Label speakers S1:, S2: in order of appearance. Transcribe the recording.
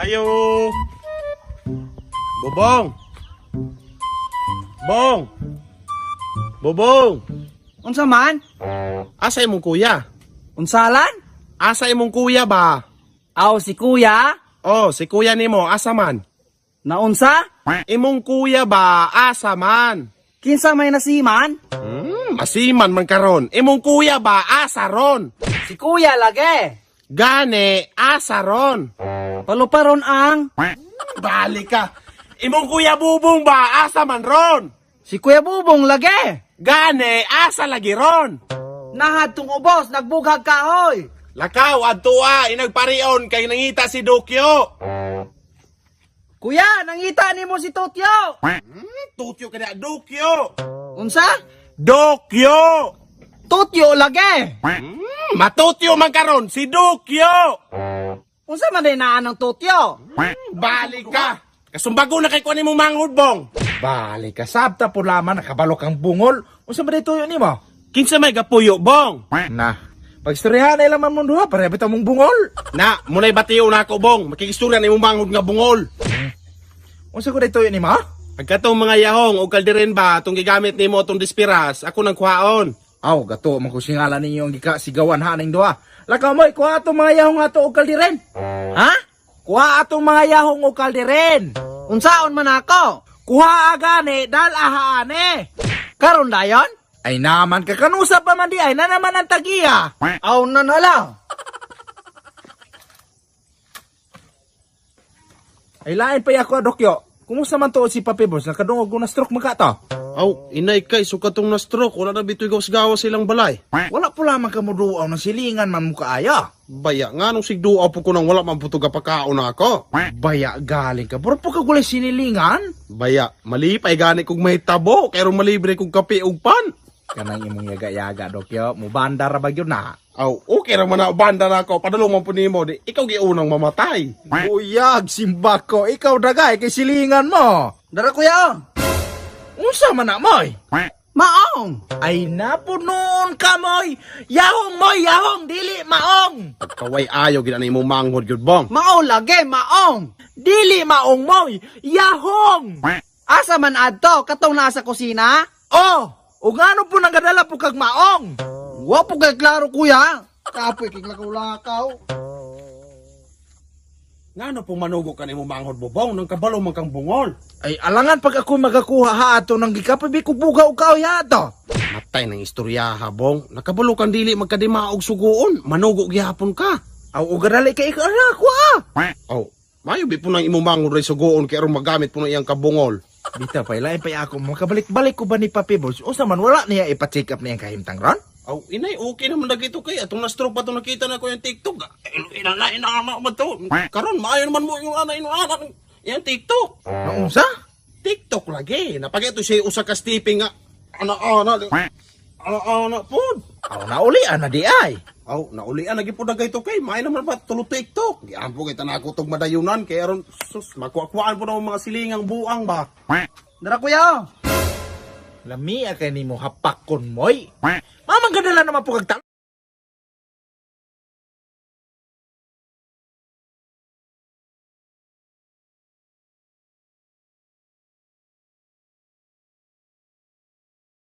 S1: Ayo. Bobong. Bong. Bobong.
S2: Unsa man?
S1: Asa imong kuya?
S2: Unsalan?
S1: Asa imong kuya ba?
S2: Aw si kuya?
S1: Oh, si kuya nimo asa man?
S2: Naunsa?
S1: Imong kuya ba asa man?
S2: Kinsa may nasiman?
S1: Masiman man karon. Imong kuya ba asa ron?
S2: Si kuya lagi.
S1: Gani asa ron?
S2: Paluparon ang
S1: Balik ka. Imong kuya Bubong ba asa man ron?
S2: si Kuya Bubong lagi.
S1: Gani asa lagi ron?
S2: Nahadtong ubos nagbughag kahoy.
S1: Lakaw adtoa inagparion kay nangita si Dokyo.
S2: Kuya, nangita nimo si Totyo.
S1: Tokyo kada Dokyo.
S2: Unsa?
S1: Dokyo.
S2: Totyo lagi.
S1: Matutyo man karon si Dokyo.
S2: Unsa man din naa ng Totyo?
S1: Balik ka. Kasumbago na kay kuan imong manghud, Bong.
S3: Balik ka, sabta po laman, nakabalok ang bungol. Unsa ba dito yun nimo?
S1: Kinsa may gapuyo, Bong?
S3: Na, pagstoryahan na ilang man mong duha, pareha bitaw mong bungol.
S1: Na, munay batiyo na ako, Bong. Makigistorya na imong manghud nga bungol.
S3: Unsa ko dito yun nimo?
S1: Pagkatong mga yahong o kalderin ba itong gigamit nimo atong dispiras, ako nang kuhaon.
S3: Aw, gato man ko singalan ninyo ang gika sigawan ha ning duha. Lakaw mo, kuha atong mga yahong ato og kaldiren.
S2: Ha?
S3: Kuha atong mga yahong og kaldiren.
S2: Unsaon man ako?
S3: Kuha agani, dal ahaane.
S2: Karon dayon?
S3: Ay naman ka kanusa pa man di ay na naman ang tagiya.
S2: Aw nan hala.
S3: Ay lain pa yako adokyo. Kumusta man to si Papi Boss? Nakadungog ko na stroke maka to.
S1: Aw, inay kay suka tong na stroke, wala na bitoy gawas-gawas silang balay.
S3: Wala po lamang ka mo ng silingan man mo kaaya.
S1: Baya nga nung sigduaw po ko nang wala man po pakaon na ako.
S3: Baya galing ka. Pero po ka gulay sinilingan.
S1: Baya, malipay gani kog mahitabo, kay ron malibre kog kape ug pan.
S3: Kanang imong yaga-yaga dokyo, mubanda ra ba gyud na.
S1: Aw, okay ra man na banda na ako, padulong man po nimo di ikaw giunang mamatay.
S3: Buyag simba ko, ikaw dagay kay silingan mo.
S2: Dara kuya. Oh.
S3: Unsa man na moy?
S2: Maong.
S3: Ay napunoon ka moy. Yahong moy, yahong dili maong.
S1: Pagkaway ayo gid ani imong manghod gyud, Bong.
S2: Mao lagi, maong.
S3: Dili maong moy, yahong.
S2: Asa man adto katong naa sa kusina?
S3: Oh, ug ngano po nang gadala po kag maong?
S2: Wa po kay klaro kuya. Kapoy kay lakaw-lakaw.
S1: Ngano po manugo ka nimo manghod mo, Bong, nang kabalo man kang bungol.
S3: Ay alangan pag ako magakuha ha ato nang gikapabi ko buga og kaoy ha ato.
S1: Matay ng istorya ha, Bong. Nakabalo kang dili magkadimaog suguon, manugo gihapon ka.
S3: Aw ug gadali kay ikaw na ako ah.
S1: Aw, mayo bi po nang imong manghod ray suguon kay aron magamit po na iyang kabungol.
S3: Bitaw pa ilain pa ako makabalik-balik ko ba ni Papi Boss? Unsa man wala niya ipa-check up niyang kahimtang ron?
S1: Aw, inay, okay naman lagi to kay atong na-stroke pa itong nakita na ko yung TikTok. Ina na ina na ba to? Karon maayo naman mo yung ana ino ana yung TikTok.
S3: Naunsa?
S1: TikTok lagi. Napagito siya usa ka stepping nga ana ana ana ana pod.
S3: Aw nauli ana di ay.
S1: Aw, naulian lagi po dagay to kay maayo naman pa tulo TikTok. Giampo kay tanako tog madayunan kay aron sus makuha-kuhaan po na ang mga silingang buang ba.
S2: Dara kuya. Oh.
S3: Lami kay nimo hapakon moy. Mamang gadala naman po kag